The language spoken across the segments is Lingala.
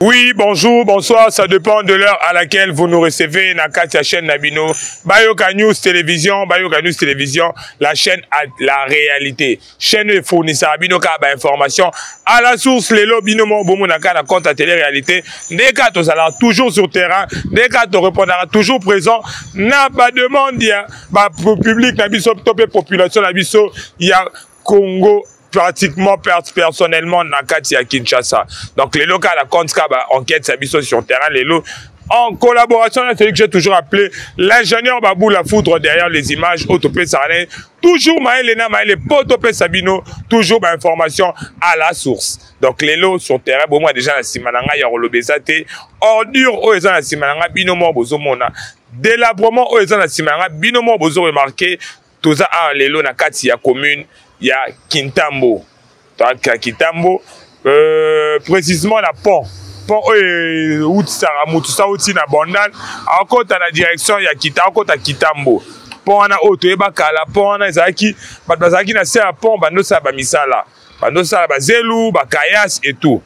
Oui, bonjour, bonsoir, ça dépend de l'heure à laquelle vous nous recevez na kati ya chaîne na bino. Bayoka News Télévision, Bayoka News Télévision, la chaîne à la réalité. Chaîne oyo efournisaka bino kaka ba information à la source. Lelo bino moko bomonaka na compte ya télé réalité nde kaka tozalaka toujours sur terrain, nde kaka torépondaka toujours présent na bademande ya bapublic na biso to mpe population na biso ya Congo, pratiquement personnellement na kati ya Kinshasa. Donc lelo kaka na compte kaka ba enquête ya biso sur terrain lelo, en collaboration avec celui que j'ai toujours appelé l'ingénieur Babou la foudre derrière les images, autopesa toujours maele na maele po topesa bino toujours ba information à la source. Donc lelo sur terrain, bon, moi déjà na nsima na ngai ya koloba eza te, ordure oyo eza na nsima na ngai bino moko bozomona, délabrement oyo eza na nsima na ngai bino moko bozo remarquer. Toza awa lelo na kati ya commune ya Kintambo, ya Kintambo, précisément na pont oyo eutisaka motu sa uti na Bandal akota na direction ya Kita, akota Kitambo. Pont wana oyo toyeba kala, pont wana ezalaki bato bazalaki na se ya pont, bandosala bamisala, bandosala bazelu, bakayas et tout.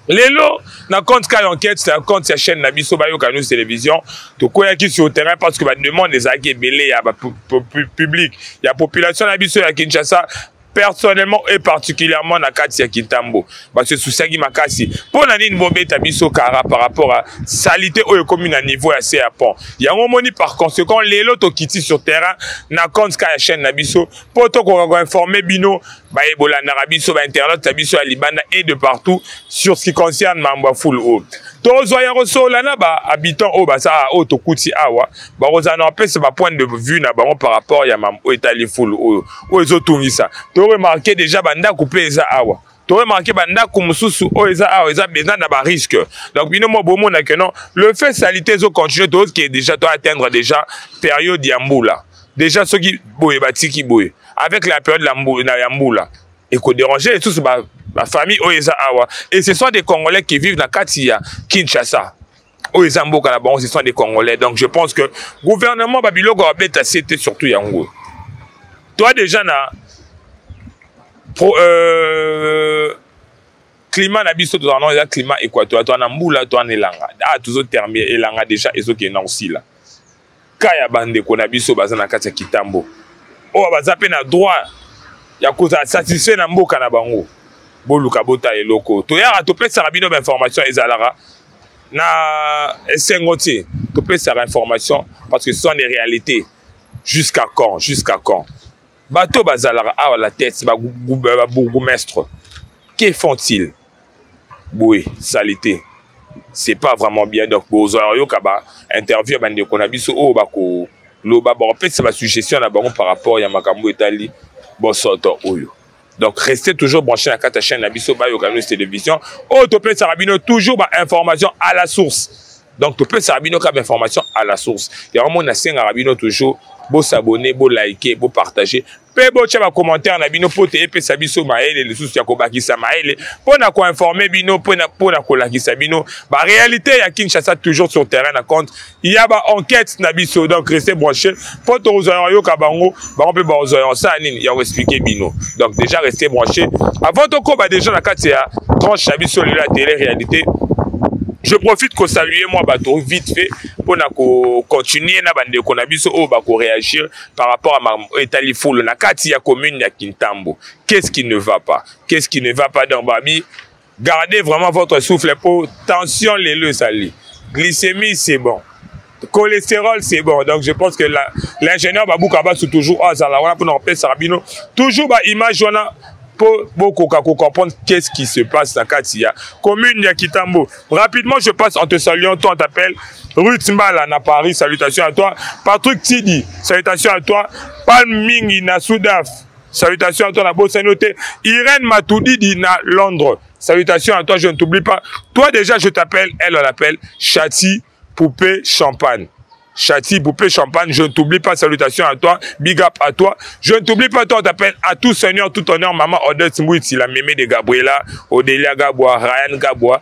Lelo na compte ka enquête, na compte ya chaîne na biso Bayoka News Télévision, tokweyaki sur terrain parce que bademande ezalaki ebele ya bapublic, ya population na biso ya Kinshasa, personnellement et particulièrement na kati ya Kintambo. Basesusiaki makasi mpo na nini bobeta biso kara par rapport à salité oyo ekomi na niveau ya se ya pont yango. Omoni, par conséquent lelo tokiti sur terrain na compte ka ya chaîne na biso mpo tokoka koinformer bino baye bolandaka biso, bainternaute na biso ya libanda et de partout, sur ce qui concerne mambo ya fulu oyo. Tozwa ya kosolola na bahabitant oyo baza oyo tokuti awa, bakozala na bapesa bapoint de vue na bango par rapport ya mambo oyo etali fulu oyo ezotungisa. Toremarquer déjà bandako mpe eza awa, toremarquer bandako mosusu oyo eza awa eza eza na barisque. Donc bino mo bomona ke non, le fait salité ezocontinue, tozoke déjà to atteindre déjà période ya mbula déjà. Soki boye batiki boye avec la période ya mbula, ekodéranger lisusu bafamille oyo eza awa. Et ce sont des Congolais qui vivent na kati ya Kinshasa oyo eza mboka na bango, ce sont des Congolais. Donc je pense que gouvernement, babiloko babeta se te, surtout yango toi déjà na climat na biso tozala nano eza climat équatorial, toa na mbula, toa na elanga. Ah, tozotermine elanga déjà, ezokende na kosila ka ya bandeko na biso baza na kati ya Kitambo oyo baza mpe na droit ya kozala satisfait na mboka na bango. Boluka botala eloko toyaka topesaka bino bainformation, ezalaka na esengo te. Topesaka information parce que ce sont des réalités. Jusqu'à quand? Jusqu'à quand bato bazalaka awa la tête, babourgmestre, que font-ils? Boye salité, c'est pas vraiment bien. Donc bozwa oyoka ba interview ya bandeko na biso oyo bakoloba, bakopesa basuggestion na bango par rapport ya makambo etali bosoto oyo. Donc restez toujours branché na kati ya chaîne na biso Bayoka News Télévision oyo topesaka bino toujours bainformation à la source. Donc topesaka bino kaka bainformation à la source. Yango moni nasengaka bino toujours bosabonner, bolike, bopartager mpe botya bacommentaire na bino mpo te epesa biso mayele lisusu ya kobakisa mayele mpo na koinformer bino, mpo na kolakisa bino baréalité ya Kinshasa, toujours sur terrain na compte ya baenquête na biso. Donc restez branché mpo tokozwa ya koyoka bango, bango mpe bakozwa ya kosala nini, ya koexpliquer bino. Donc déjà restez branché. Avant tokoba déjà na kati ya tranche na biso lelo ya télé réalité, je profite kosaluer mwa bato vite fait mpona kocontinue na bandeko na biso oyo bakoréagir par rapport à makambo oyo etali fulu na kati ya commune ya Kintambo. Qu'est-ce qui ne va pas? Qu'est-ce qui ne va pas? Donc babi, gardez vraiment votre souffle pour tension lelo ezali, glycémie c'est bon, cholestérol c'est bon. Donc je pense que l'ingénieur Babouka Basu toujours azala wana mpona kopesaka bino toujours baimage wana. mpo bokoka kocomprendre qu'est-ce qui se passe na kati ya commune ya Kitambo. Rapidement, je passe en te saluant. Toi, on t'appelle Ruth Mbala na Paris. Salutations à toi. Patrick Tidi, salutations à toi. Palm Mingi na Soudaf. Salutations à toi na Bosanote. Irène Matoudidi na Londres. Salutations à toi, je ne t'oublie pas. Toi déjà, je t'appelle, elle, on l'appelle Chati Poupée Champagne. Chati, Poupée Champagne, je ne t'oublie pas, salutations à toi, big up à toi. Je ne t'oublie pas, toi, on t'appelle à tout seigneur, tout honneur, maman Odette Mouiti, la mémé de Gabriela, Odélia Gabois, Ryan Gabois,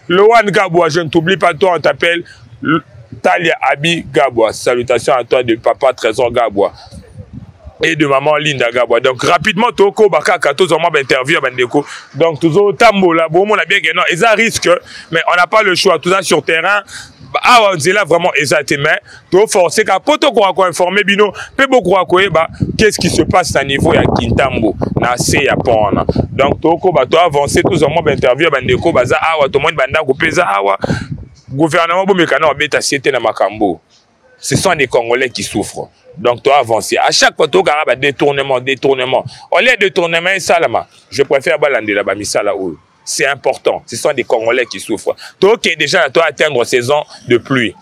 Loan Gabois, je ne t'oublie pas, toi, on t'appelle Talia Abi Gabois. Salutations à toi de papa Trésor Gabois et de maman Linda Gabois. Donc rapidement toko bakaka tozoma ba interview bandeko. Donc tozo tambola bon on a bien que non, ils a risque mais on n'a pas le choix tout ça sur terrain. Awa nzela vraiment eza te mais to forcer ka poto ko ko informer bino pe boko koyeba qu'est-ce qui se passe na niveau ya Kintambo na se ya pont wana. Donc toko ba to avancer tozoma ba interview bandeko baza awa to moni bandako peza awa gouvernement bomeka na obeta sete na makambo. Ce sont des Congolais qui souffrent. Donc, toi, avancer. À chaque fois, tu as détournement, détournement. Au lieu de détournement, salama. Je préfère balander là-bas, misala ou. C'est important. Ce sont des Congolais qui souffrent. Toi, qui est déjà, toi, atteindre saison de pluie.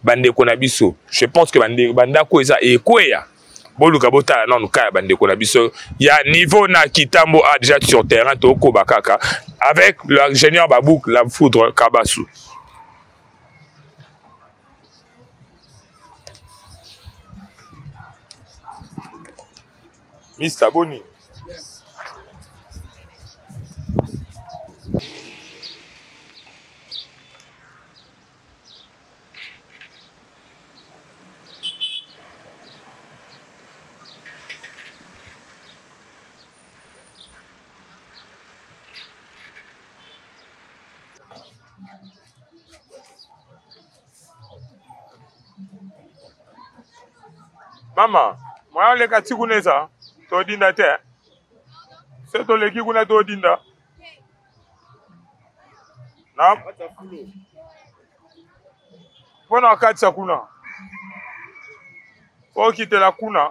Bandeko na biso. Je pense que bandako eza ekweya. Boluka botala nanu kaya bandeko na biso. Ya niveau na Kitambo a déjà sur terrain, toko bakaka. Avec l'ingénieur Babouk, la foudre Kabasu. Mr. Boni. Mama, moya oleka ti kuna eza todinda te se toleki kuna todinda na mpo na okatisa kuna okitela kuna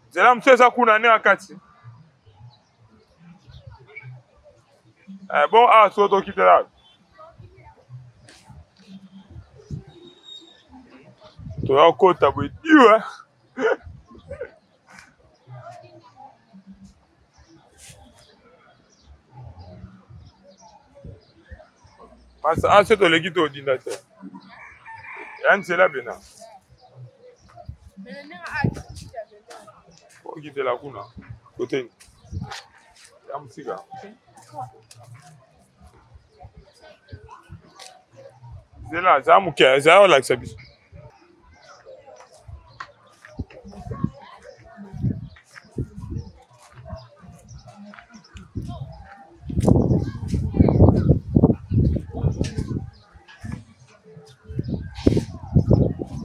nzela mosusu eza kuna nde na kati Eh, bon awa soki tokitela toya kota boye diwa masa aso toleki todinda te ya nzela pena okitela kuna koteni ya mosika zela zala moke zala olakisa biso.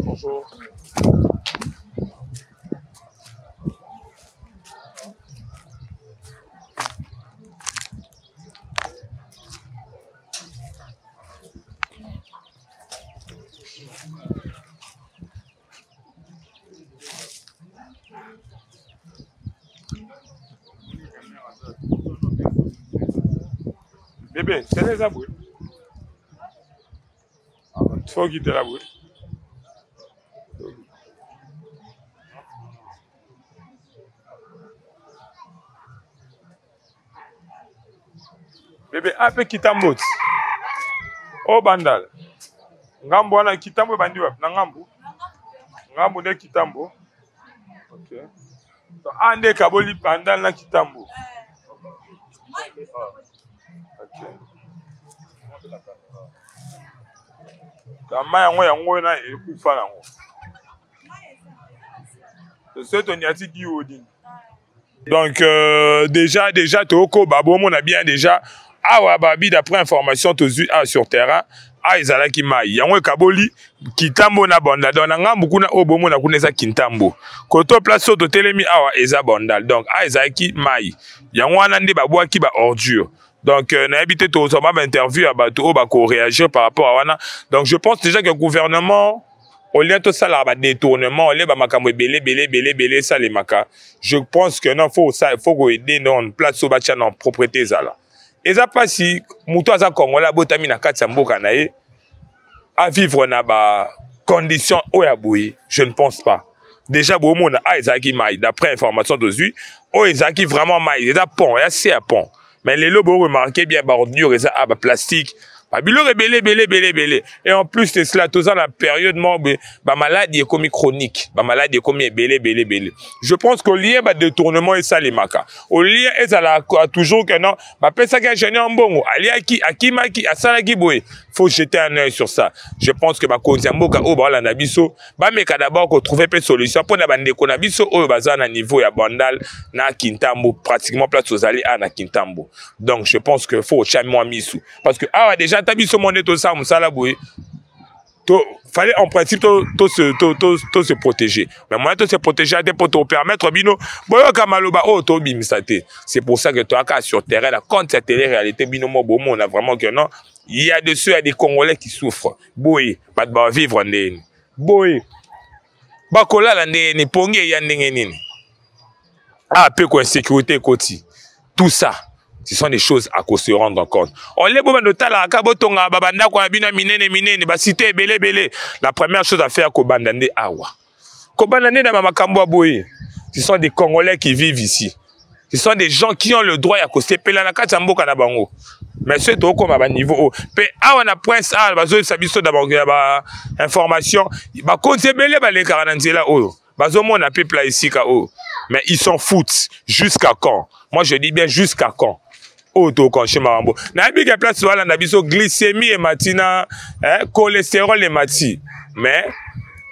Bonjour. Bébé, c'est les aboués. Faut quitter la boue. Bebe ape kitambo ti. O bandal. Ngambo wana kitambo ebandi wapi? Na ngambo. Ngambo nde kitambo. Okay. So, a nde ekaboli bandal na kitambo. Okay. Kama yango yango wana ekufa nango. Soki tonyati diodi. Donc déjà déjà tokoba bomona bien déjà awa babi d'après information tozwi awa sur terrain awa ezalaki mai yango ekaboli Kitambo na Bandal. Donc na ngambu kuna oyo bomona kuna eza Kintambo, koto place oyo totelemi awa eza Bandal. Donc awa ezalaki mai yango wana nde babwaki ba ordure. Donc nayebi te tozwa ba interview ya bato oyo bakoréagir par rapport à wana. Donc je pense déjà que gouvernement Au lieu tosalaka badétournement, au lieu bamakambo ebele ebele ebele ebele esalemaka, je pense que non, faut koaider non place oyo batya na propreté ezala. Eza mpasi, moto aza Congolais, abotami na kati ya mboka na ye, avivre na bacondition oyo ya boye, je ne pense pas. Déjà bomona a ezalaki mai, d'après information tozwi, oyo ezalaki vraiment mai, eza pont ya se ya pont. Mais lelo boremarquer bien, baordure eza a baplastique, babiloko ebele ebele ebele ebele. Et en plus de cela, toza na période moko boye, bamaladi ekomi chronique, bamaladi ekomi ebele ebele ebele. Je pense qu'au lieu badétournement esalemaka, au lieu ezalaka toujours que non, bapesaki ingénieur mbongo, aliaki, akimaki, asalaki boye, faut jeter un œil sur ça. Je pense que bakonzi ya mboka oyo baolanda biso bameka d'abord kotrouver mpe solution mpona bandeko na biso oyo baza na niveau ya Bandal na Kintambo, pratiquement place ozali awa na Kintambo. Donc je pense que faut otya mwa misu, parce que awa déjà ata biso mo nde tosala mosala boye, to fallait en principe to se protéger, mais moyen to se protéger te mpo topermettre bino boyoka maloba oyo tobimisa te. C'est pour ça que toyaka sur terrain na compte ya télé réalité. Bino mo bomona vraiment que non, il y a de ceux, il y a des Congolais qui souffrent boye. Bato bavivre ndeni boye, bakolala ndeni, pongi eya ndenge nini? Ah, mpe ko insécurité ekoti, tout ça, ce sont des choses à se rendre compte. Ole bo bando talaka, botonga ba bandako na bino minene minene, ba cité ebele ebele. La première chose à faire, kobanda nde awa, kobanda nde na makambo ya boye. Ce sont des Congolais qui vivent ici, ce sont des gens qui ont le droit ya kosepela na kati ya mboka na bango. Mais soki tokóma baniveau oyo mpe awa na Prince awa, bazoyebisa biso ya bainformation, bakonzi ebele balekaka na nzela oyo, bazomona peuple ya esika oyo, mais ils s'en foutent. Jusqu'à quand? Moi je dis bien, jusqu'à quand oyo tokanche makambo? Nayebi ke place balanda biso, glycémie emati na cholestérol emati, mais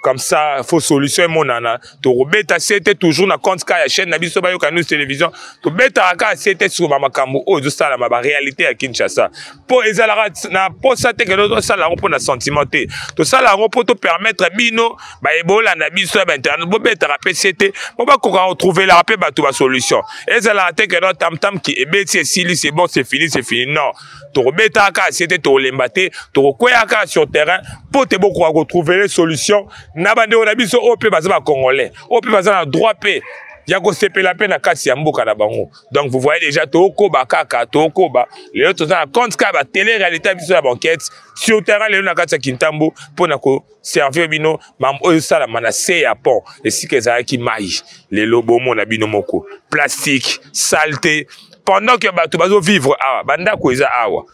comme ça faut solution emonana. Tokobeta sete toujours na compte ka ya chaîne na biso Bayoka News Télévision. Tobetaka kaka sete sur bamakambo oyo ezosalama, baréalité ya Kinshasa, mpo ezalaka na posa te kende tosala yango mpo na sentiment te. Tosala yango mpo topermettre bino bayebolanda biso ya bainternet, bobetaka mpe sete mpo bakoka kotrouvelaka mpe bato basolution. Ezalaka te kende tamtam ki ebeti, esili, c'est bon, c'est fini, c'est fini. Non, tokobetaka kaka sete, tokolemba te, tokokweyaka kaka sur terrain mpo te bokoka kotrouver solution na bandeko na biso oyo mpe baza bacongolais, oyo mpe baza na droit mpe ya kosepela mpe na kati ya mboka na bango. Donc vous voyez déjà, tokoba kaka, tokoba. Lelo toza na compte kaka batélé réalité ya biso ya baenquête sur terrain, lelo na kati ya Kintambo, mpona koservir bino mambo oyo esalama na se ya pont, esika ezalaki mai. Lelo bomona bino moko, plastique, saleté, pendant que bato bazovivre awa, bandako eza awa.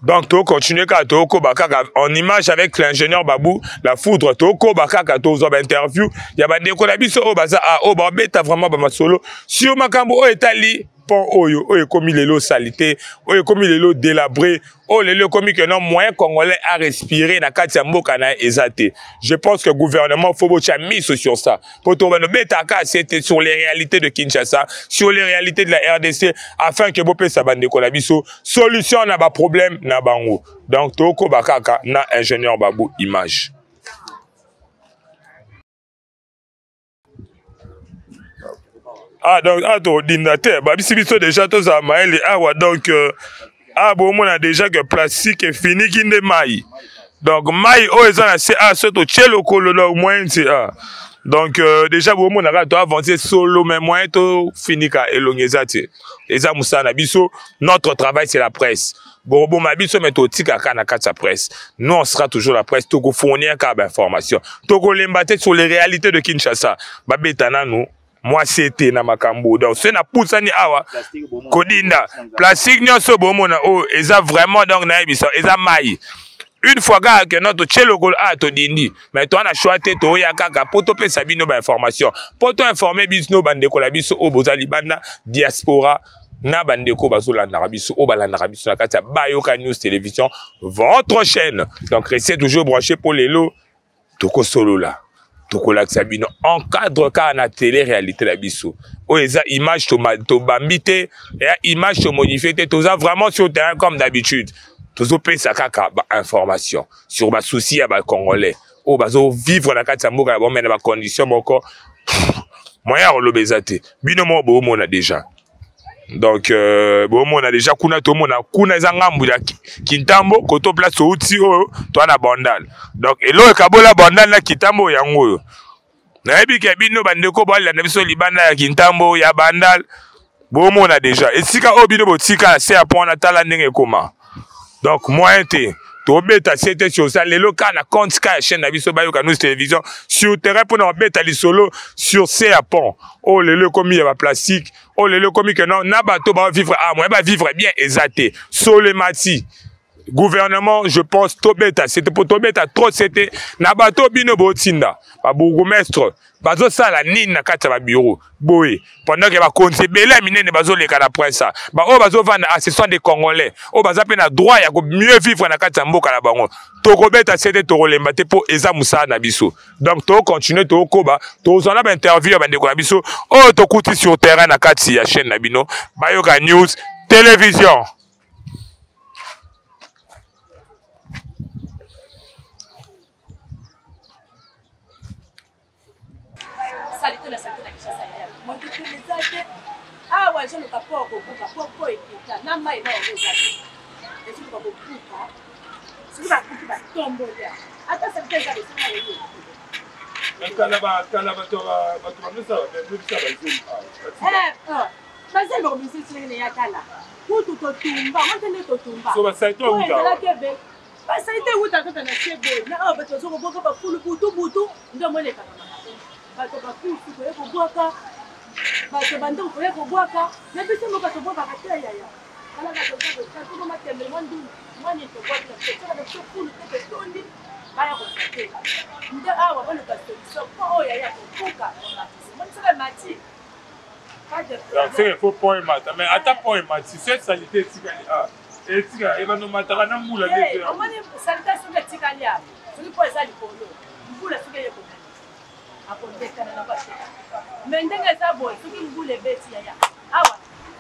Donc tocontinue kaka, tokoba kaka en image avec l'ingénieur Babou la Foudre. Tokoba kaka, tozwa bainterview ya bandeko na biso oyo baza a oyo babeta vraiment bamasolo sur makambo oyo etali pont oyo, oyo ekomi lelo salité, oyo ekomi lelo délabré, oyo lelo ekomi ke non, moyen congolais à respirer na kati ya mboka na ye eza te. Je pense que gouvernement, faut botya miso sur ça, po tobanda obetaka sete sur les réalités de Kinshasa, sur les réalités de la RDC, afin que bopesa bandeko na biso solution na baproblème na bango. Donc tokoba kaka na ingénieur Babou image. Ah, donc ah, todinda te, babisi biso déjà tozala mayele awa. Donc ah, bomona déjà que plastique efiniki nde mai. Donc mai oyo eza na se, ah, so totie lokolo, donc moyen ti ah. Donc déjà bomona kaka, toavance solo, mais moyen tofinika elongi eza te. Eza mosala na biso, notre travail, c'est la presse. Boboma biso, mais totika kaka na kati ya presse. Nous, on sera toujours la presse, tokofournir kaka bainformation, tokolemba te sur les réalités de Kinshasa. Babeta nanu mwasi ete na makambo. Donc soki napusani awa, kodinda plastique nyonso bomona oyo eza vraiment, donc nayebisa, eza mai. Une fois kaka ke no totie lokolo awa, todindi, mais toa na choix te, toya kaka mpo topesa bino bainformation, mpo toinforme bino bandeko na biso oyo boza libanda, diaspora, na bandeko bazolandaka biso, oyo balandaka biso na kati ya Bayoka News Télévision, votre chaîne. Donc restez toujours branché, mpo lelo tokosolola, tokolakisa bino encadre kaka na télé réalité na biso oyo eza image tobambi te, eya image tomodifie te. Toza vraiment sur terrain comme d'habitude, tozopesa kaka bainformation sur basusi ya bacongolais oyo bazovivre na kati ya mboka na bango, na bacondition moko moyen ya koloba eza te. Bino moko boomona déjà. Donc bomona déjà kuna, tomona kuna eza ngambu ya Kintambo, koto place outi oyo toa na Bandal. Donc eloko ekabola Bandal na Kintambo yango oyo. Nayebi ke bino bandeko bolanda biso libanda ya Kintambo ya Bandal, bomona déjà esika oyo bino botika na se ya pont wana, tala ndenge ekoma. Donc moyen te tobeta sete sur ça lelo kaka na compte ka ya chaîne na biso Bayoka News Télévision sur terrain mpona kobeta lisolo sur se ya pont oyo lelo ekomi ya baplastique, oyo lelo ekomi ke non, na bato bavivre a moyen bavivre bien eza te. Solemati gouvernement, je pense tobeta sete mpo tobeta trop sete na bato bino botinda babourgmestre bazosala nini na kati ya babureau boye, pendant ke bakonzi ebele ya minene bazoleka na prince, baoyo bazovanda. Ah, ce sont des Congolais oyo baza mpe na droit ya mieux vivre na kati ya mboka na bango. Tokobeta sete, tokolemba te mpo eza mosala na biso. Donc tokontinue, tokokoba, tozwa na bainterview ya bandeko na biso oyo tokuti sur terrain na kati ya chaîne na bino Bayoka News Télévision. Salite na salite na Kinshasa ya motutu eza te. Awa ezoluka po kobuka po po ekita na mai na yango eza te, ezoluka kobuka. Soki babuki, batomboli ata salite eza esika oyo. Kala kala bato bato bamesala bamesala bazeli. Bazeli bakomisa ndenge ya kala kutu totumba ngo nde totumba. So basalite ezalaki ebe basalite ewuta kaka na se boye na awa. Bato bazo kobwaka bafulu butu butu, nde omoni ekangama bato bakufi koye kobwaka, bato bandoko koye kobwaka. Na biso moko tobwakaka te yaya. Kalaka toza matembele mwa ndundu mwani, tobwaki na biso, tiaka na biso fulu te, totondi baya kozwa te. Nde awa baluka solution mpo oyo yaya kobuka omatisi moni soki emati. Donc c'est qu'il faut pont emata, mais ata pont emati, cette salité etikali, ah etika ebanda omataka na mbula. Nde omoni salite soki etikali awa, soki mpo eza likolo, mbula soki eye komata akondekana na bateka. Mais ndenge eza boye, soki mbula ebeti yaya awa,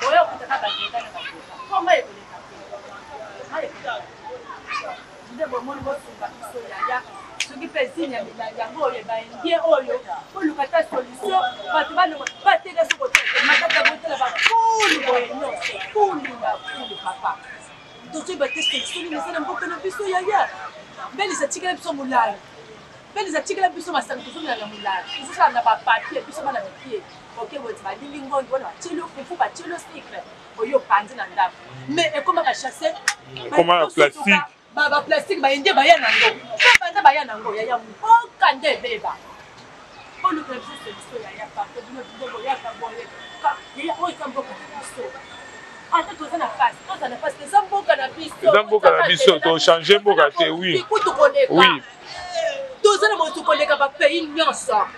oyo okutaka bandeka na bandeka mpo mai ekoleka te, mai ekoleka te. Nde bomoni, bosunga biso yaya. Soki mpe zini ya milangi yango oyo baindien oyo, boluka ata solution. Bato balonga bateka, soki oteka matata, botala bafulu boye nyonso, fulu na fulu. Papa, tozoyeba te solution nini eza na mboka na biso yaya. Mbelisa atikela biso molangi, mbelisa atikela biso masanga, tozomela na molangi, tozosala na bapapier. Biso bana mike oke boye, balingi ngongi wana, batieli yo fufu, batieli yo sucre, oyo opanzi na ndako, mais ekomaka chasse. Ekoma na plastique. Baplastique baindie baya nango, mpe banda baya nango yaya, mboka nde ebeba. Olukela biso solution yaya, parto bino bino boyaka boye yaya. Oyo eza mboka na biso, ata toza na pasi, toza na pasi, eza mboka na biso. Eza mboka na biso, tochange mboka te, oui. Kutu koleka. Oui. Toza na motu koleka bapays nyonso.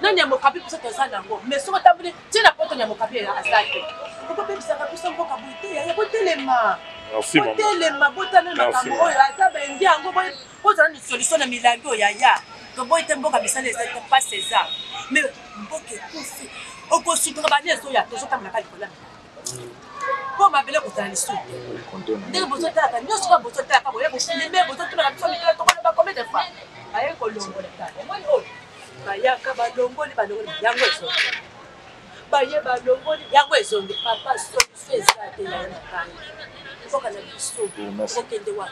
Nani ya mokabi biso toza nango, mais soki otamboli tie na poto, ya mokabi aza te. Okobebisaka biso mboka boye te yaya. Botelema, botelema, botala makambo oyo. Ata baindi yango, bozala na solution na milangi oyo yaya. Toboyi te, mboka misala eza te, mpasi eza, mais mboka ekufi. Okosutuka bani ezoya, tozotambolaka likolo ya mpo mabele kozala lisusu te. Ndenge bozotalaka nyonso kaka, bozotalaka boye, bofilme, bozotunaka biso mikolo, tokoloba combien de fois? Baye kolongola ta, omoni oyo bayaka balongoli, balongoli yango ezongi, baye balongoli yango ezongi. Papa, solution eza te yaya. Na ngai, mboka na biso okende wapi?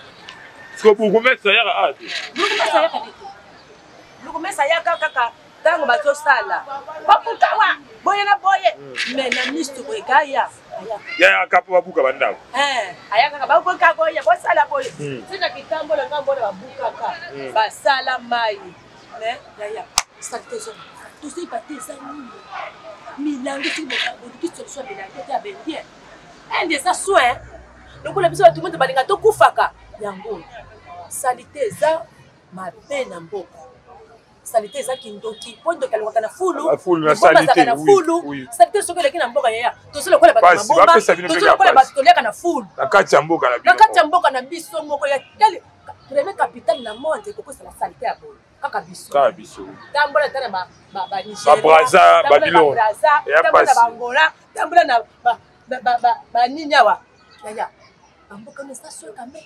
Siko bourgmestre ayaka awa te? Bourgmestre ayaka te. Bourgmestre ayaka kaka ntango bazosala babukawa boye na boye, mais na misto boye gaya. Yayaka mpo babuka bandako. Aya kaka babuka boye, bosala boye tina kitambola ngambo wana, babukaka, basala mai, mais yaya, salite ezonga. Tozoyeba te eza nini. Milangi, soki boluki solution ya milangi te ya baindien, inde eza soin lokola biso bato moto balinga tokufaka yango. Salite eza mabe na mboka, salite eza kindoki, mpo ndoki alongaka na fulu, azalaka na fulu. Salite soki eleki na mboka yaya, tozo lokola bato maboma, tozo lokola bato toliaka na fulu. Na kati ya mboka na na kati ya mboka na biso moko ya quel premier capitale na monde ekokosala salite ya boye? Kaka biso. Kaka biso. Tambola ata na Babraza, Babylone, tambola na Bangola, tambola na banini awa yaya, bamboka no eza soka. Me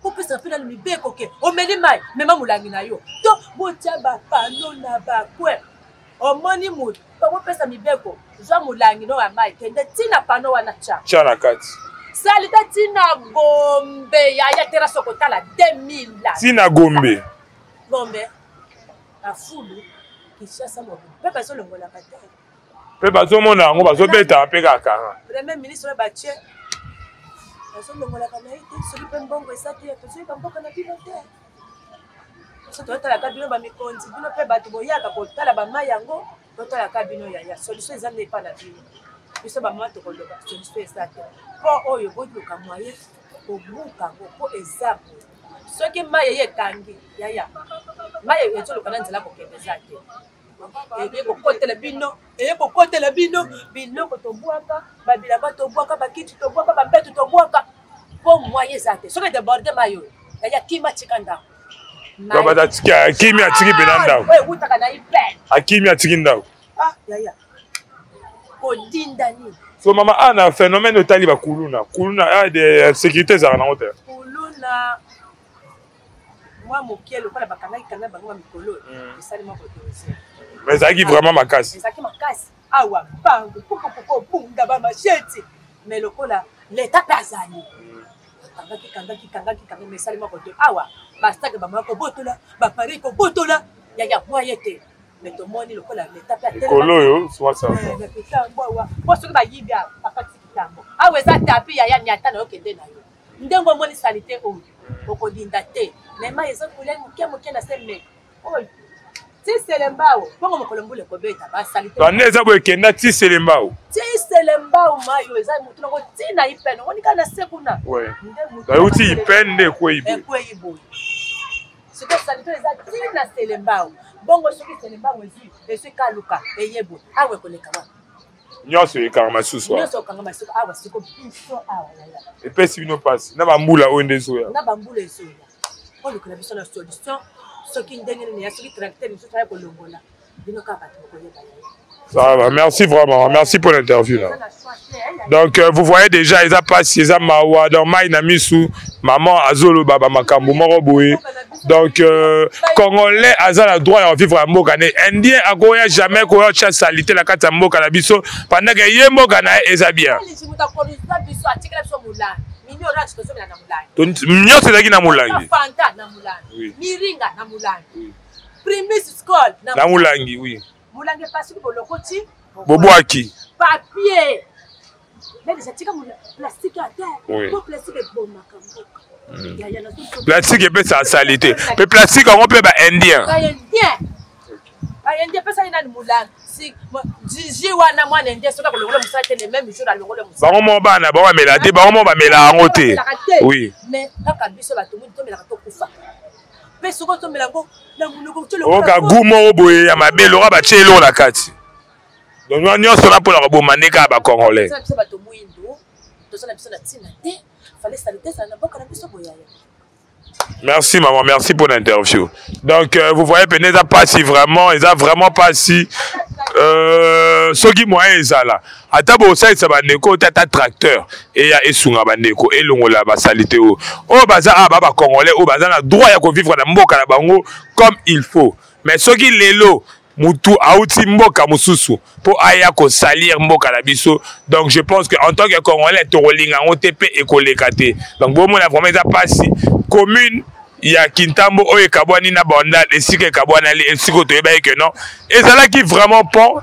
kopesa mpe nano mibeko ke omeli mai, mema molangi na yo, to botia bapano na bakwe. Omoni moto Bopesa mibeko, zwa molangi no ya mai, kende ntina pano wana tya. Tya na kati. Salite ntina Gombe yaya terrasse okotala 2000. Ntina Gombe. Gombe na fulu Kinshasa mobimba mpe bazolongolaka te. Mpe bazomona yango bazobeta mpe kaka. Premier ministre oyo batie bazolongolaka na ye te soki mpe mbongo eza te tozoyeba mboka na bino te. Biso totalaka bino bamikonzi bino mpe bato boyaka kotala bamai yango totalaka bino yaya solution eza nde epa na bino biso bamama tokoloba solution eza te mpo oyo boluka moyen kobuka yango mpo eza boye soki mai eye ekangi yaya mai ezoluka na nzela kokende eza te eye kokotela bino eye kokotela bino biloko tobwaka babilamba tobwaka bakiti tobwaka bambeto tobwaka mpo moyen eza te soki edeborde mai oyo yaya kima tika ndako bato atiki akimi atiki mpena ndako oyo ewutaka na ipene akimi atiki ndako ah yaya kodinda nini so mama ana ah, phénomène otali bakuluna kuluna ah, de sécurité ezalaka nango te kuluna mwa moke lokola bakangaki kanga bango ya mikolo hmm. esali mwa kodose mais ezalaki vraiment makasi ezalaki makasi awa bango pokopoko bunda bamasheti mais lokola leta mpe azali kangaki kangaki kangaki kangaki mais esali mwa kote awa basake bamaya kobotola bapari kobotola yaya mwa ye te mais tomoni lokola leta mpe atelemikolo oyo kitambo awa mpo soki bayibi awa bakatisi kitambo awa eza tapi yaya nyata na yo kende na yo ndenge omoni salite oyo okolinda te mais mai ezokolia moke moke na se me oyo ti selembao bongo mokolo mbula ekobeta basalite bande eza boye ekenda ti selembao ti selembao mai oyo eza motu nango ti na ipene omoni kaka na se kuna bauti ipene nde ekwei boye ekwei boye sikoyo salite oyo eza ti na selembao bongo soki selembao ezwi ezwi kaluka eye boye awa ekoleka wapi nyonso ekangama susu nyonso ekangama susu awa siko biso awa yaya epesi bino mpasi na bambula oyo nde ezoya na bambula ezoya olukela biso na solution soki ndenge nini ya soki tracteur mosusu aya kolongola bino kaka bato bokoyeba yaye Ça va, merci vraiment, merci pour l'interview là. Donc euh, vous voyez déjà, ils ont passé, ils ont mawa, dans mai na misu, maman azolo baba makambo moko boye. Donc euh, congolais aza na droit ya vivre ya mboka ne indien akoya jamais koya tia salite na kati ya mboka na biso pendant que ye mboka na ye eza bien. Nyonso ezalaki na molangi. Fanta na molangi. Miringa na molangi. Primus Skol na molangi, oui. Molangi epasuki bolokoti. Bobwaki. Papier. Bebisa tika plastique ya te. Po plastique ebomaka mboka. Hmm. Plastique epesaka salite. Pe plastique yango pe ba indien. Ba indien. Ba indien pesa ye nani molangi. Si jiji wana mwana indien soki akolongola mosala te le même jour alongola mosala. Bango moko bana bango bamela te bango moko bamela yango te. Oui. Mais kaka biso bato mingi tomelaka tokufa. Pe soki otomela yango na monoko oyoka gout moko boye ya mabe loka batie eloko na kati. Donc nyonso na mpona koboma nde kaka ba congolais. Biso bato mwindu toza na biso na ntina te fallait salite ezala na mboka na biso boyaya. Merci maman, merci pour l'interview. Donc euh, vous voyez pene eza pasi vraiment, eza vraiment pasi. Euh, soki moyen ezala ata bosalisa bandeko te ata tracteur eya esunga bandeko elongola basalite oyo oyo baza awa ba bacongolais oyo baza na droit ya kovivre na mboka na bango comme il faut mais soki lelo mutu auti mboka mosusu mpo aya kosalir mboka na biso donc je pense que en tant que congolais tokolinga yango te mpe ekoleka te donc bomona vraiment eza mpasi commune ya kintambo oyo ekabwani na bandal esika ekabwanali esika oyo toyebaki ke non ezalaki vraiment pont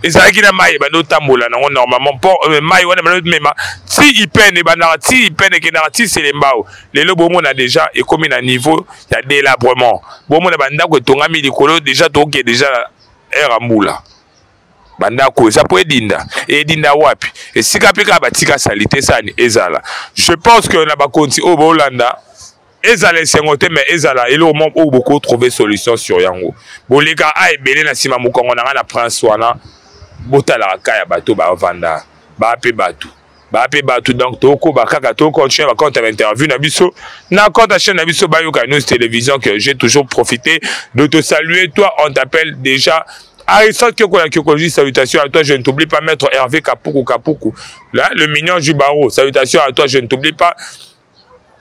ezalaki na mai ebandi otambola nango normalement mpo euh, mai wana ebandi omema ti ipene ebandaka ti ipene ekendaka ti selembao lelo bomona deja ekomi na niveau ya délabrement bomona bandako etongami likolo deja tokoke deja heure ya mbula bandako eza mpo edinda edinda wapi esika mpe kaka batika salite sani ezala je pense que na bakonzi oyo bolanda ezala esengo te mais ezala eloko moko oyo bokotrouve solution sur yango boleka a ebele na nsima mokongo na ngai na prince wana botalaka ka ya bato bavanda baa mpe bato ba pe bato donc tokoba kaka to continuer ba compte ya interview na biso na compte ya chaîne na biso bayoka news télévision que j'ai toujours profité de te saluer toi on t'appelle déjà Aristote Kyoko la Kyokologie, salutations à toi, je ne t'oublie pas, maître Hervé Kapuku Kapuku, là, le mignon du barreau, salutations à toi, je ne t'oublie pas.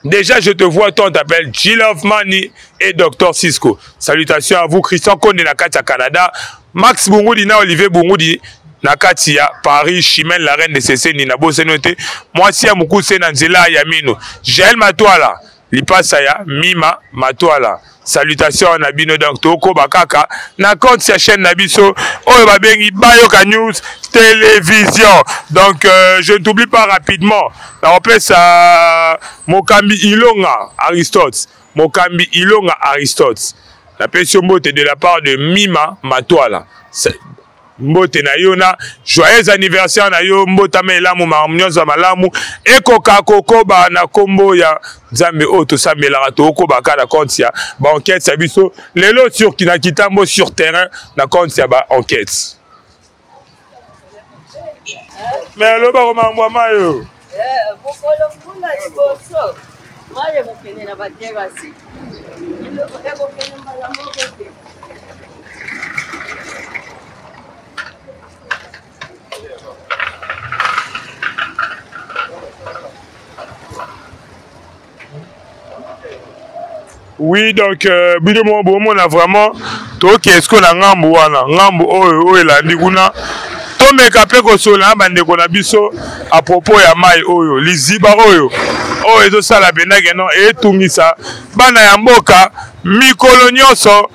Déjà, je te vois, toi, on t'appelle G-Love Money et Dr Cisco. Salutations à vous, Christian Konde na kati ya Canada, Max Bungudi na Olivier Bungudi na kati ya Paris, Chimène la reine de Seseni na boseno te, mwasi ya mukuse na nzela ya mino, Jaël Matwala, lipasa ya Mima Matwala. Salutations na bino donc tokoba kaka na compte ya chaîne na biso oyo babengi Bayoka News Télévision. Donc je ne t'oublie pas rapidement na kopesa Mokambi Ilonga Aristote, Mokambi Ilonga Aristote. Napesi yo mbote de la part de Mima Matwala. Mbote na yo na joyeux anniversaire na yo, mbotama elamu, makambo nyonso ya malamu ekoka kokoba na kombo ya Nzambe oyo tosambelaka. Tokokoba kaka na compte ya ba enquête ya biso lelo sur na Kitambo sur terrain na compte ya ba enquête. Mais alobaka makambo ya mayo. Mokolo mbula liboso mai ekokende na baterasi, ekokende mbala moko te. Oui, donc bino moko bomona vraiment toke esko na ngambu wana, ngambu oyo oyo elandi kuna, tomeka mpe kosolola na bandeko na biso à propos ya mai oyo, liziba oyo oyo ezosala mpenza ke non etungisa bana ya mboka mikolo nyonso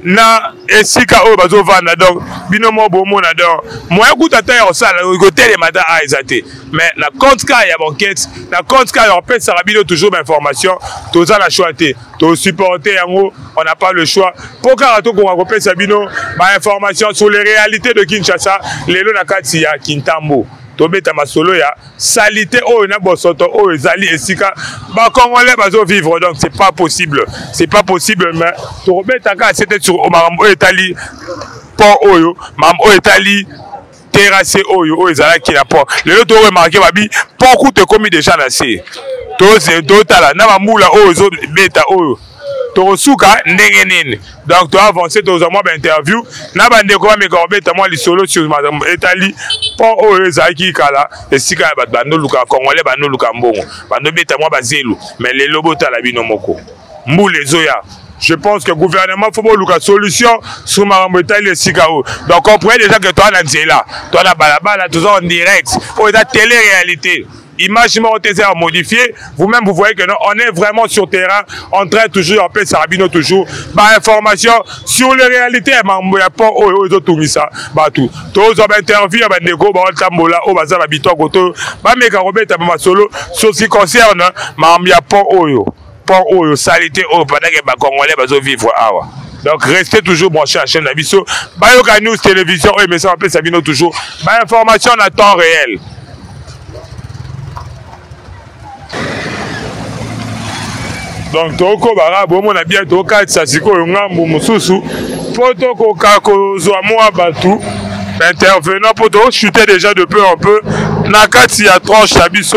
na esika oyo bazovanda. Donc bino moko bomona, donc moyen kuta ata ya kosala kotelema ata a eza te, mais na compte ka ya banquete, na compte ka ya kopesaka bino toujours bainformation, toza na choix te, tosupporte yango, on n'a pas le choix mpo kaka tokoka kopesa bino bainformation sur les réalités de Kinshasa. Lelo na kati ya Kintambo tobeta masolo ya salité oyo na bosoto oyo ezali esika bacongolais bazovivre. Donc c'est pas possible, c'est pas possible, mais tokobeta kaka sete sur makambo oyo etali pont oyo, makambo oyo etali terrasse oyo oyo ezalaki na pont. Lelo toremarke babi pont kutu ekomi déjà na se, totala na bambula oyo ezobeta oyo tokosuka ndenge nini. Donc toavance, tozwa mwa bainterview na bandeko bameka kobeta mwa lisolo sur makambo etali pont oyo ezalaki kala esika ya bato bandoluka congolais, bandoluka mbongo, bandobeta mwa bazelu. Mais lelo botala bino moko, mbula ezoya. Je pense que gouvernement faut boluka solution sur makambo etali esika oyo. Donc comprenez déjà que toa na nzela, toa na balabala, toza en direct, oyo eza télé réalité, image moko te eza ya modifié. Vous-même vous voyez que non, on est vraiment sur terrain en train toujours ya kopesaka bino toujours bainformation sur les réalités ya makambo ya pont oyo oyo ezotungisa bato. Tozwa bainterview ya bandeko baotambola oyo baza na bitoko to bameka kobeta masolo sur ce qui concerne makambo ya pont oyo, pont oyo, salité oyo pendant que bacongolais bazovivre awa. Donc restez toujours branchés à chaîne na biso Bayoka News Télévision oyo emesa bapesa bino toujours bainformation na temps réel. Donc tokobaka bomona bien, tokatisa sikoyo ngambu mosusu mpo tokoka kozwa mwa bato intervenant mpo tochute déjà de peu en peu na kati ya tranche na biso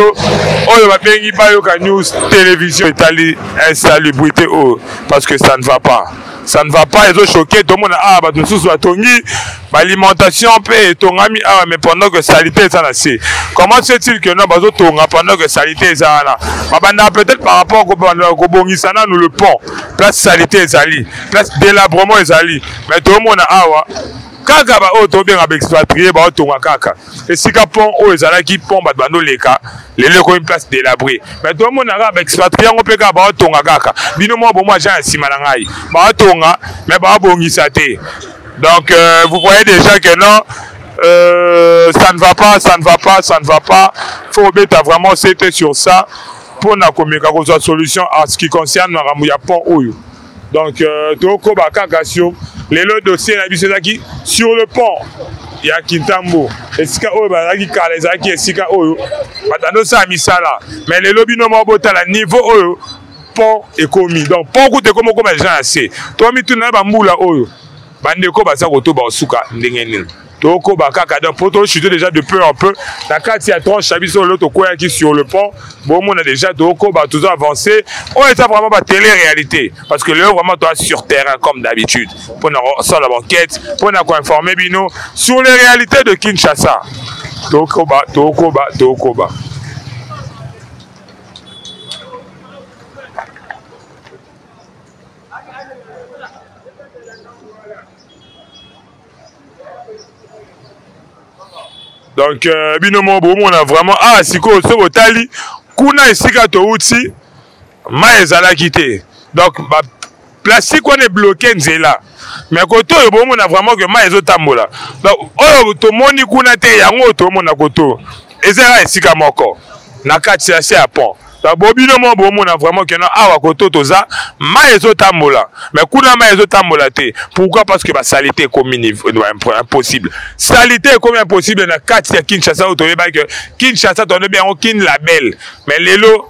oyo babengi Bayoka News Télévision etali insalubrité oyo, parce que ça ne va pas, ça ne va pas, ezochoke. Tomona awa bato mosusu batongi baalimentation mpe etongami awa, mais pendant que salité eza na se, comment se fait-il que non, bazotonga pendant que salité eza wana? Babandaka peut-être par rapport kobongisa nanu le pont, place salité ezali, place délabrement ezali, mais tomona awa kaka baoyo tobenga baexpatrie baotonga kaka esika pont oyo ezalaki pont bato bandoleka, lelo ekomi place délabré. Mais tomona kaka baexpatrie yango mpe kaka baotonga kaka. Bino moko bomo agent ya nsima na ngai, baotonga mais baobongisa te. Donc vous voyez déjà que non, ça ne va pas, ça ne va pas, ça ne va pas. Faut obeta vraiment c'était sur ça mpona komeka kozwa solution à ce qui concerne makambo ya pont oyo. Donc tokoba kaka sur lelo dossier na biso ezalaki sur le pont ya Kintambo, esika oyo bazalaki kala, ezalaki esika oyo bato bandosala misala, mais lelo bino moko botala niveau oyo pont ekomi. Donc pont kutu ekomi okoma déjà na se. Tomituna na bambula oyo bandeko baza kotoba kosuka ndenge nini. Tokoba kaka, donc po tochute déjà de peu en peu na kati ya tranche na biso. Lelo tokweyaki sur le pont, bomona déjà tokoba, tozo avancer. Oyo eza vraiment batélé réalité, parce que lelo vraiment toa sur terrain comme d'habitude mpona kosala baenquête, mpona koinformer bino sur les réalités de Kinshasa. Tokoba, tokoba, tokoba. Donc bino moko bomona vraiment ah sikoyo soki botali kuna esika touti mai ezalaki te, donc ba plastique wana ebloke nzela, mais kote oyo bomona vraiment ke mai ezotambola. Donc oyo tomoni kuna te, yango oyo tomona koto eza kaka esika moko na kati ya se ya pont. Donc bobino moko bomona vraiment ke no awa koto toza mai ezotambola, mais kuna mai ezotambola te. Pourquoi? Parce que basalite ekomi impossible, salite ekomi impossible na kati ya Kinshasa. Oyo toyebaki ke Kinshasa toyebi yango Kin la belle, mais lelo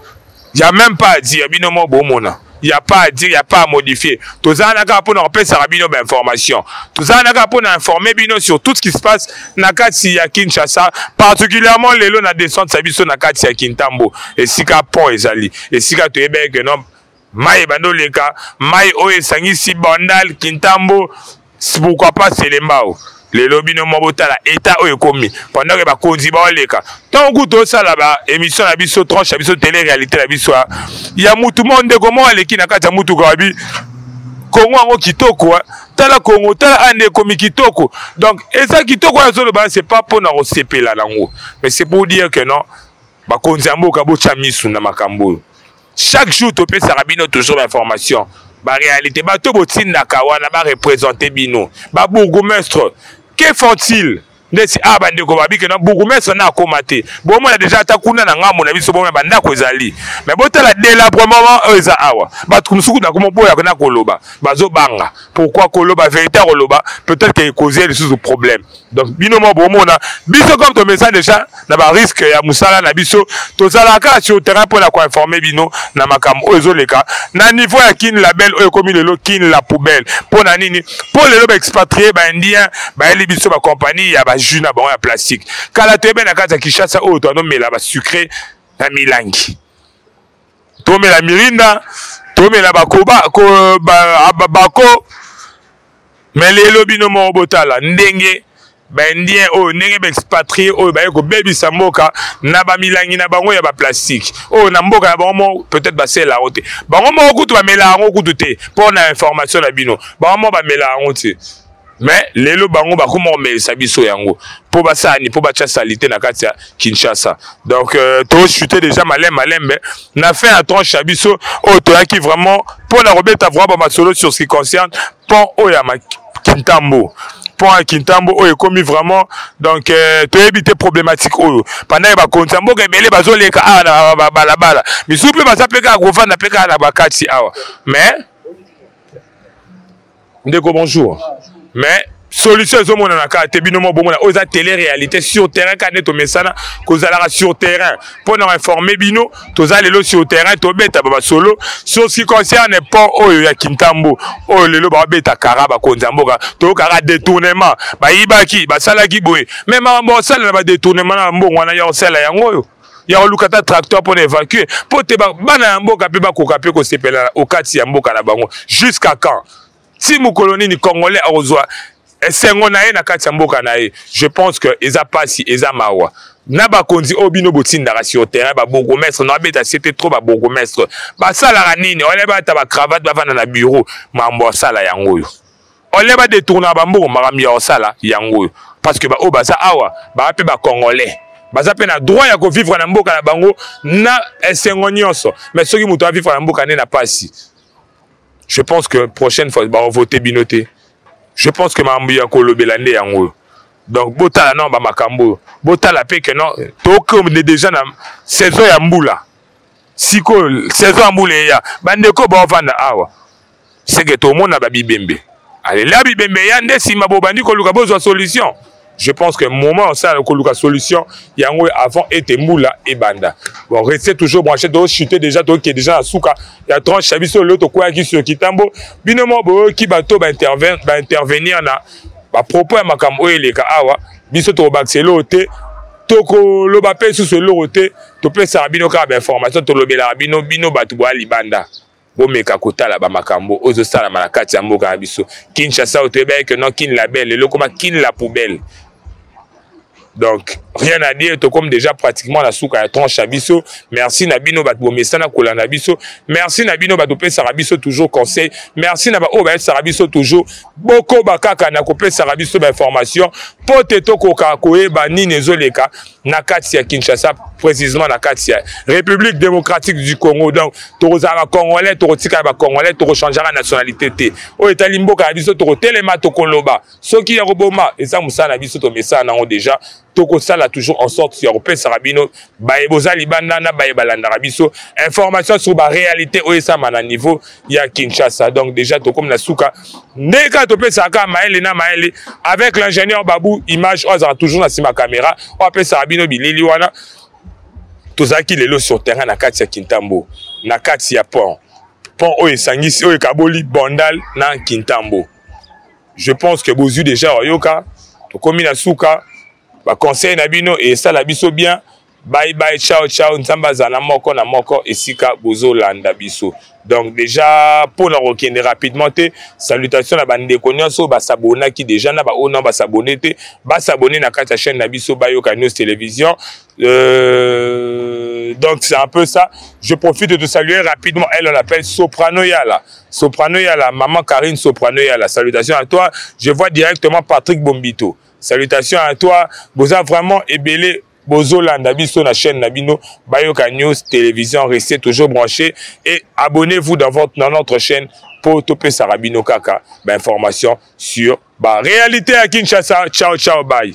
ya même pas à dire. Bino moko bomona, y a pas à dire, y a pas à modifier. Tozala kaka mpona kopesaka bino bainformation, tozala kaka mpona informer bino sur tout ce qui se passe na kati ya Kinshasa, particulièrement lelo na descente ya biso na kati ya Kintambo, esika pont ezali, esika toyebaki ke non mai ebandi oleka, mai oyo esangisi Bandal, Kintambo, pourquoi pas Selembao. Lelo bino mwa botala état oyo ekomi pendant ke bakonzi baoleka. Ntango kutu tosala ba émission na biso, tranche ya biso, télé réalité na biso ya mutu moko, ndeko moko aleki na kati ya mutuka, wabi Kongo yango kitoko, tala Kongo, tala ande ekomi kitoko. Donc eza kitoko oyo azoloba, c'est pas mpona kosepela nango, mais c'est pour dire que non, bakonzi ya mboka botya misu na makambo oyo. Chaque jour topesaka bino toujours bainformation, baréalité. Bato botindaka wana bareprésente bino, babourgmestre, que font-ils? Ndeti awa bandeko babike na bourgmestre na akóma te. Bomona déjà ata kuna na ngambo na biso, bomona bandako ezali, mais botala délabrement oyo eza awa. Bato mosuku nakoma boyaka na koloba, bazobanga. Pourquoi? Koloba vérité, koloba peut-être que ekozie lisusu problème. Donc bino moko bomona, biso comme tomesa déjà na barisque ya mosala na biso, tozalaka kaka sur terrain mpona koinforme bino na makambo oyo ezoleka na niveau ya Kin la belle, oyo ekomi lelo Kin la poubelle. Mpo na nini? Mpo lelo baexpatrie baindien bayeli biso bacompagnie ya bajus na bango ya plastique. Kala toyebe na kati ya Kinshasa oyo toanomela basucre na milangi, tomela Mirinda, tomela bakoba ko, ba, bako, mais lelo bino moko botala ndenge baindien oyo, ndenge baexpatrie oyo baye kobebisa mboka na bamilangi na bango ya baplastique oyo na mboka na bango moko peut-être basala yango te. Bango moko kutu bamela yango kutu te. Mpo na information na bino, bango moko bamela yango te, mais lelo bango bakoma komelisa biso yango. Mpo basala nini? Mpo batya salite na kati ya Kinshasa. Donc tochute déjà malembe malembe na fin ya tranche ya biso oyo toyaki vraiment mpo na kobeta vraiment bamasolo sur ce qui concerne pont oyo ya Kintambo, pont ya Kintambo oyo ekomi vraiment. Donc toyebi te problématique oyo pendant bakonzi ya mboka ebele bazoleka awa na balabala, misusu mpe baza mpe kaka kovanda mpe kaka na bakati awa. Mais ndeko, bonjour. Mais solution ezomonana kaka te. Bino mo bomona, oyo eza télé réalité sur terrain, kaka nde tomesana kozalaka sur terrain mpo na informe bino. Toza lelo sur terrain, tobeta basolo sur ce qui concerne pont oyo ya Kintambo, oyo lelo babeta kara bakonzi ya mboka. Toyokaka détournement, bayibaki, basalaki boye, mais makambo osala na badétournement na mbongo wana ya kosala yango oyo ya koluka ta tracteur mpona évacue, mpo te bana ya mboka mpe bakoka mpe kosepela okati ya mboka na bango. Jusqu'à quand? Ti mokolo nini Congolais akozwa esengo na ye na kati ya mboka na ye? Je pense que eza pasi, eza mawa na bakonzi oyo bino botindaka sur terrain, babourgmestre. No abeta sete trop, babourgmestre basalaka nini? Ole bata bacravate, bavanda na bureau, mambo asala yango oyo. Ole badetournaka bambongo, makambo ya kosala yango oyo. Parce que baoyo baza awa baa mpe bacongolais, baza mpe na droit ya kovivre na mboka na bango na esengo nyonso. Mais soki moto avivre na mboka nde na pasi, je pense que prochaine fois bakovote bino te. Je pense que makambo ya kolobela nde yango oyo. Donc botala nano bamakambo oyo, botala mpe ke non, tokende déjà na saison ya mbula. Sikoyo saison ya mbula eya, bandeko baovanda awa seke tomona babibembe alela bibembe ya nde nsima bobandi koluka bozwa solution. Je pense que moment osala koluka solution yango avant ete mbula ebanda. Bon, restez toujours branché. Tochute déjà, toke déjà na suka ya tranche ya biso. Lelo tokweyaki sur Kitambo. Bino moko boyoki bato baintervenir na bapropos ya makambo oyo eleka awa. Biso tokobakisa eloko te, tokoloba mpe lisusu eloko te. Topesaka bino kaka bainformation, tolobelaka bino. Bino bato boya libanda, bomeka kotala bamakambo oyo ezosalama na kati ya mboka na biso Kinshasa, oyo toyebaki ke non, Kin la belle, lelo koma Kin la poubelle. Donc rien à dire, tokomi déjà pratiquement na suka ya tranche ya biso. Merci na bino bato bomesana kolanda biso, merci na bino bato opesaka biso toujours conseil, merci na baoyo bayebisaka biso toujours bokoba kaka na kopesaka biso bainformation mpo te tokoka koyeba nini ezoleka na kati ya Kinshasa, précisément na kati ya République démocratique du Congo. Donc tokozala bacongolais, tokotikala bacongolais, tokochangeaka nationalité te. Oyo etali mboka na biso, tokotelema, tokoloba. Soki ya koboma eza mosala na biso, tomesala nango déjà. Tokosala toujours en sorte ya kopesaka bino baye boza libanda na baye balandaka biso information sur baréalité oyo esama na niveau ya Kinshasa. Donc déjà tokomi na suka. Ndenge kaka topesaka kaka mayele na mayele avec l'ingénieur Babu Image oyo azalaka toujours na nsima caméra, oyo apesaka bino bilili wana. Tozalaki lelo sur terrain na kati ya Kintambo, na kati ya pont oyo esangisi, oyo ekaboli Bandal na Kintambo. Je pense que bozwi déjà oyoka. Tokomi na suka. Baconseil na bino esala biso bien. Bye bye, ciao ciao. Nzambe azala na moko na moko esika bozolanda biso. Donc déjà, mpona kokende rapidement te, salutation na bandeko nyonso basabonaki déjà, na baoyo nao basabone te, basabone na kati ya chaîne na biso Bayoka News Télévision. Donc c'est un peu ça. Je profite de te saluer rapidement. Elle, on l'appelle Soprano Yala, Soprano Yala, maman Karine Soprano Yala, salutations à toi. Je vois directement Patrick Bombito, salutations à toi. Boza vraiment ebele bozolanda biso na chaîne na bino Bayoka News Télévision. Restez toujours branchés et abonnez-vous dans notre chaîne po topesaka bino kaka bainformation sur baréalité ya Kinshasa. Ciao ciao, bye.